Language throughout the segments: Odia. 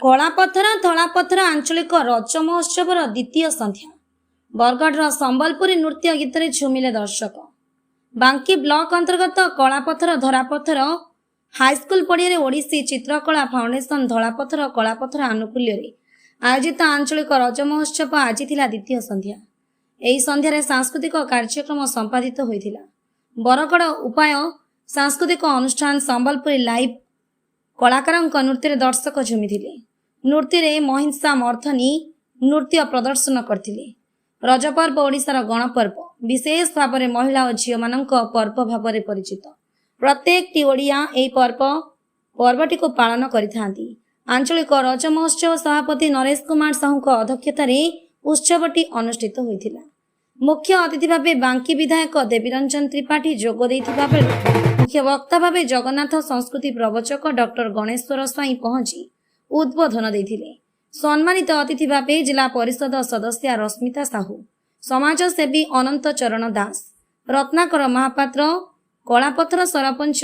କଳାପଥର ଧଳାପଥର ଆଞ୍ଚଳିକ ରଜ ମହୋତ୍ସବର ଦ୍ୱିତୀୟ ସନ୍ଧ୍ୟା। ବରଗଡ଼ର ସମ୍ବଲପୁରୀ ନୃତ୍ୟ ଗୀତରେ ଝୁମିଲେ ଦର୍ଶକ। ବାଙ୍କି ବ୍ଲକ ଅନ୍ତର୍ଗତ କଳାପଥର ଧରାପଥର ହାଇସ୍କୁଲ ପଡ଼ିଆରେ ଓଡ଼ିଶୀ ଚିତ୍ରକଳା ଫାଉଣ୍ଡେସନ ଧଳାପଥର କଳାପଥର ଆନୁକୂଲ୍ୟରେ ଆୟୋଜିତ ଆଞ୍ଚଳିକ ରଜ ମହୋତ୍ସବ ଆଜି ଥିଲା ଦ୍ୱିତୀୟ ସନ୍ଧ୍ୟା। ଏହି ସନ୍ଧ୍ୟାରେ ସାଂସ୍କୃତିକ କାର୍ଯ୍ୟକ୍ରମ ସମ୍ପାଦିତ ହୋଇଥିଲା। ବରଗଡ଼ ଉପାୟ ସାଂସ୍କୃତିକ ଅନୁଷ୍ଠାନ ସମ୍ବଲପୁରୀ ଲାଇଭ୍ କଳାକାରଙ୍କ ନୃତ୍ୟରେ ଦର୍ଶକ ଝୁମିଥିଲେ। ନୃତ୍ୟରେ ମହିଷା ମର୍ଦ୍ଦିନୀ ନୃତ୍ୟ ପ୍ରଦର୍ଶନ କରିଥିଲେ। ରଜପର୍ବ ଓଡ଼ିଶାର ଗଣପର୍ବ। ବିଶେଷ ଭାବରେ ମହିଳା ଓ ଝିଅମାନଙ୍କ ପର୍ବ ଭାବରେ ପରିଚିତ। ପ୍ରତ୍ୟେକଟି ଓଡ଼ିଆ ଏହି ପର୍ବଟିକୁ ପାଳନ କରିଥାନ୍ତି। ଆଞ୍ଚଳିକ ରଜ ମହୋତ୍ସବ ସଭାପତି ନରେଶ କୁମାର ସାହୁଙ୍କ ଅଧ୍ୟକ୍ଷତାରେ ଉତ୍ସବଟି ଅନୁଷ୍ଠିତ ହୋଇଥିଲା। ମୁଖ୍ୟ ଅତିଥି ଭାବେ ବାଙ୍କି ବିଧାୟକ ଦେବୀରଞ୍ଜନ ତ୍ରିପାଠୀ ଯୋଗ ଦେଇଥିବା ବେଳେ ମୁଖ୍ୟ ବକ୍ତା ଭାବେ ଜଗନ୍ନାଥ ସଂସ୍କୃତି ପ୍ରବଚକ ଡକ୍ଟର ଗଣେଶ୍ୱର ସ୍ୱାଇଁ ପହଞ୍ଚି ଉଦ୍ବୋଧନ ଦେଇଥିଲେ। ସମ୍ମାନିତ ଅତିଥି ଭାବେ ଜିଲ୍ଲା ପରିଷଦ ସଦସ୍ୟା ରଶ୍ମିତା ସାହୁ, ସମାଜସେବୀ ଅନନ୍ତ ଚରଣ ଦାସ, ରତ୍ନାକର ମହାପାତ୍ର, କଳାପଥର ସରପଞ୍ଚ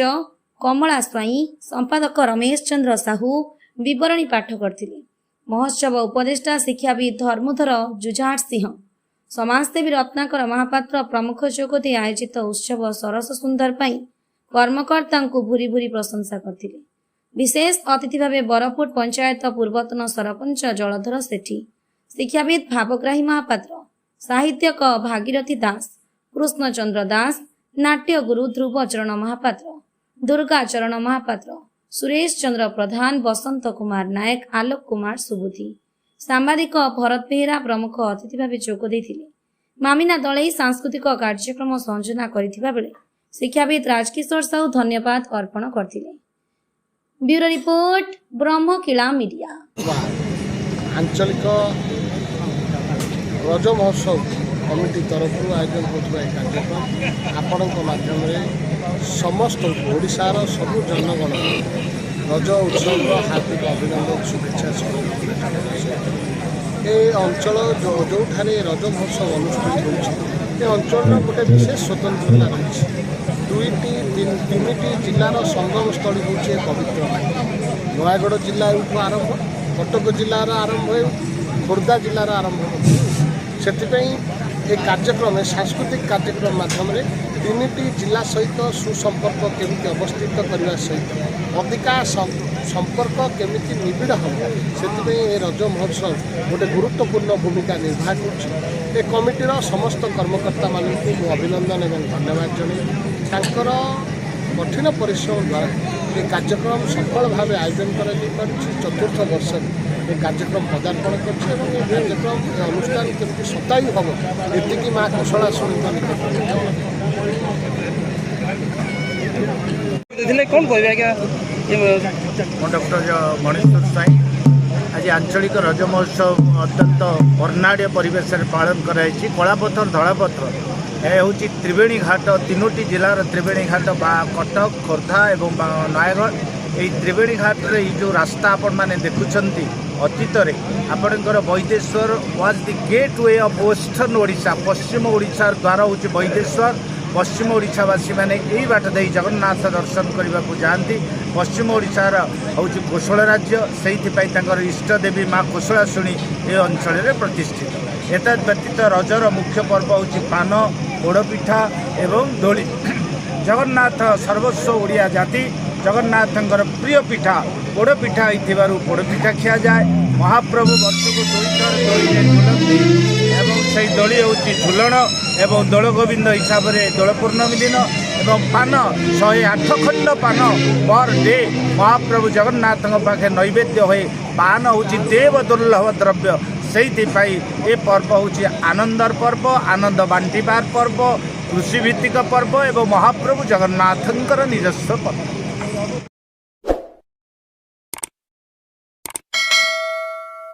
କମଳା ସ୍ୱାଇଁ, ସମ୍ପାଦକ ରମେଶ ଚନ୍ଦ୍ର ସାହୁ ବିବରଣୀ ପାଠ କରିଥିଲେ। ମହୋତ୍ସବ ଉପଦେଷ୍ଟା ଶିକ୍ଷାବିତ୍ ଧର୍ମଧର ଜୁଝାର ସିଂହ, ସମାଜସେବୀ ରତ୍ନାକର ମହାପାତ୍ର ପ୍ରମୁଖ ଯୋଗ ଦେଇ ଆୟୋଜିତ ଉତ୍ସବ ସରସ ସୁନ୍ଦର ପାଇଁ କର୍ମକର୍ତ୍ତାଙ୍କୁ ଭୂରି ଭୂରି ପ୍ରଶଂସା କରିଥିଲେ। ବିଶେଷ ଅତିଥି ଭାବେ ବରପୁଟ ପଞ୍ଚାୟତ ପୂର୍ବତନ ସରପଞ୍ଚ ଜଳଧର ସେଠୀ, ଶିକ୍ଷାବିତ୍ ଭାବଗ୍ରାହୀ ମହାପାତ୍ର, ସାହିତ୍ୟିକ ଭାଗୀରଥୀ ଦାସ, କୃଷ୍ଣଚନ୍ଦ୍ର ଦାସ, ନାଟ୍ୟଗୁରୁ ଧ୍ରୁବ ଚରଣ ମହାପାତ୍ର, ଦୁର୍ଗା ଚରଣ ମହାପାତ୍ର, ସୁରେଶ ଚନ୍ଦ୍ର ପ୍ରଧାନ, ବସନ୍ତ କୁମାର ନାୟକ, ଆଲୋକ କୁମାର ସୁବୁଧି, ସାମ୍ବାଦିକ ଭରତ ବେହେରା ପ୍ରମୁଖ ଅତିଥି ଭାବେ ଯୋଗ ଦେଇଥିଲେ। ମାମିନା ଦଳେଇ ସାଂସ୍କୃତିକ କାର୍ଯ୍ୟକ୍ରମ ସଂଯୋଜନା କରିଥିବା ବେଳେ ଶିକ୍ଷାବିତ୍ ରାଜକିଶୋର ସାହୁ ଧନ୍ୟବାଦ ଅର୍ପଣ କରିଥିଲେ। Bureau report, Brahmakila media. ଆଞ୍ଚଳିକ ରଜ ମହୋତ୍ସବ କମିଟି ତରଫରୁ ଆୟୋଜନ ହେଉଥିବା ଏହି କାର୍ଯ୍ୟକ୍ରମ ଆପଣଙ୍କ ମାଧ୍ୟମରେ ସମସ୍ତଙ୍କୁ, ଓଡ଼ିଶାର ସବୁ ଜନଗଣ, ରଜ ଉତ୍ସବର ହାର୍ଦ୍ଦିକ ଅଭିନନ୍ଦନ, ଶୁଭେଚ୍ଛା ସହ ଏ ଅଞ୍ଚଳ ଯେଉଁଠାରେ ରଜ ମହୋତ୍ସବ ଅନୁଷ୍ଠିତ ହେଉଛି, ଏ ଅଞ୍ଚଳର ଗୋଟେ ବିଶେଷ ସ୍ୱତନ୍ତ୍ରତା ରହିଛି। ଦୁଇଟି ତିନିଟି ଜିଲ୍ଲାର ସଙ୍ଗମ ସ୍ଥଳୀ ହେଉଛି ଏ ପବିତ୍ର ମାଟି। ନୟାଗଡ଼ ଜିଲ୍ଲା ଏଇଠୁ ଆରମ୍ଭ, କଟକ ଜିଲ୍ଲାର ଆରମ୍ଭ ହେଉ, ଖୋର୍ଦ୍ଧା ଜିଲ୍ଲାର ଆରମ୍ଭ ମଧ୍ୟ ହେଉ। ସେଥିପାଇଁ ଏ କାର୍ଯ୍ୟକ୍ରମ, ଏ ସାଂସ୍କୃତିକ କାର୍ଯ୍ୟକ୍ରମ ମାଧ୍ୟମରେ ତିନିଟି ଜିଲ୍ଲା ସହିତ ସୁସମ୍ପର୍କ କେମିତି ଅବସ୍ଥିତ କରିବା ସହିତ ଅଧିକା ସମ୍ପର୍କ କେମିତି ନିବିଡ଼ ହେବ, ସେଥିପାଇଁ ଏ ରଜ ମହୋତ୍ସବ ଗୋଟେ ଗୁରୁତ୍ୱପୂର୍ଣ୍ଣ ଭୂମିକା ନିର୍ବାହ କରୁଛି। ଏ କମିଟିର ସମସ୍ତ କର୍ମକର୍ତ୍ତାମାନଙ୍କୁ ମୁଁ ଅଭିନନ୍ଦନ ଏବଂ ଧନ୍ୟବାଦ ଜଣାଇବି। ତାଙ୍କର କଠିନ ପରିଶ୍ରମ ଦ୍ୱାରା ଏ କାର୍ଯ୍ୟକ୍ରମ ସଫଳ ଭାବେ ଆୟୋଜନ କରାଯାଇପାରୁଛି। ଚତୁର୍ଥ ବର୍ଷରେ ଏ କାର୍ଯ୍ୟକ୍ରମ ପଦାର୍ପଣ କରିଛି ଏବଂ ଏ କାର୍ଯ୍ୟକ୍ରମ, ଏ ଅନୁଷ୍ଠାନ କେମିତି ଶତାୟୁ ହେବ, ଏତିକି ମା କୋଶଳାଶୁଣୀଙ୍କ ନିକଟରେ ମଧ୍ୟ ଦେଇଥିଲେ, କ'ଣ କହିବେ ଆଜ୍ଞା? ମୁଁ ଡକ୍ଟର ଗଣେଶ୍ୱର ସ୍ୱାଇଁ। ଆଜି ଆଞ୍ଚଳିକ ରଜ ମହୋତ୍ସବ ଅତ୍ୟନ୍ତ ବର୍ଣ୍ଣାଢ଼୍ୟ ପରିବେଶରେ ପାଳନ କରାଯାଇଛି। କଳାପଥର ଧଳାପଥର, ଏ ହେଉଛି ତ୍ରିବେଣୀ ଘାଟ। ତିନୋଟି ଜିଲ୍ଲାର ତ୍ରିବେଣୀ ଘାଟ ବା କଟକ, ଖୋର୍ଦ୍ଧା ଏବଂ ନୟାଗଡ଼। ଏହି ତ୍ରିବେଣୀ ଘାଟରେ ଏଇ ଯେଉଁ ରାସ୍ତା ଆପଣମାନେ ଦେଖୁଛନ୍ତି, ଅତୀତରେ ଆପଣଙ୍କର Baideswar was the gateway of western Odisha. ପଶ୍ଚିମ ଓଡ଼ିଶାର ଦ୍ୱାର ହେଉଛି ବୈଦେଶ୍ୱର। ପଶ୍ଚିମ ଓଡ଼ିଶାବାସୀମାନେ ଏଇ ବାଟ ଦେଇ ଜଗନ୍ନାଥ ଦର୍ଶନ କରିବାକୁ ଯାଆନ୍ତି। ପଶ୍ଚିମ ଓଡ଼ିଶାର ହେଉଛି କୋଶଳ ରାଜ୍ୟ, ସେଇଥିପାଇଁ ତାଙ୍କର ଇଷ୍ଟ ଦେବୀ ମା କୋଶଳାଶୁଣୀ ଏ ଅଞ୍ଚଳରେ ପ୍ରତିଷ୍ଠିତ। ଏତଦ୍ ବ୍ୟତୀତ ରଜର ମୁଖ୍ୟ ପର୍ବ ହେଉଛି ପାନ, ପୋଡ଼ପିଠା ଏବଂ ଦୋଳି। ଜଗନ୍ନାଥ ସର୍ବସ୍ୱ ଓଡ଼ିଆ ଜାତି। ଜଗନ୍ନାଥଙ୍କର ପ୍ରିୟ ପିଠା ପୋଡ଼ପିଠା ହେଇଥିବାରୁ ପୋଡ଼ପିଠା ଖିଆଯାଏ। ମହାପ୍ରଭୁ ବର୍ଷକୁ ଦୁଇଥର ଦୋଳିରେ ଝୁଲନ୍ତି ଏବଂ ସେଇ ଦୋଳି ହେଉଛି ଝୁଲଣ ଏବଂ ଦୋଳ ଗୋବିନ୍ଦ ହିସାବରେ ଦୋଳ ପୂର୍ଣ୍ଣମୀ ଦିନ ଏବଂ ପାନ, 108 ଖଣ୍ଡ ପାନ ପର୍ ଡେ ମହାପ୍ରଭୁ ଜଗନ୍ନାଥଙ୍କ ପାଖେ ନୈବେଦ୍ୟ ହୁଏ। ପାନ ହେଉଛି ଦେବ ଦୁର୍ଲଭ ଦ୍ରବ୍ୟ। ସେଇଥିପାଇଁ ଏ ପର୍ବ ହେଉଛି ଆନନ୍ଦର ପର୍ବ, ଆନନ୍ଦ ବାଣ୍ଟିବାର ପର୍ବ, କୃଷିଭିତ୍ତିକ ପର୍ବ ଏବଂ ମହାପ୍ରଭୁ ଜଗନ୍ନାଥଙ୍କର ନିଜସ୍ୱ ପର୍ବ।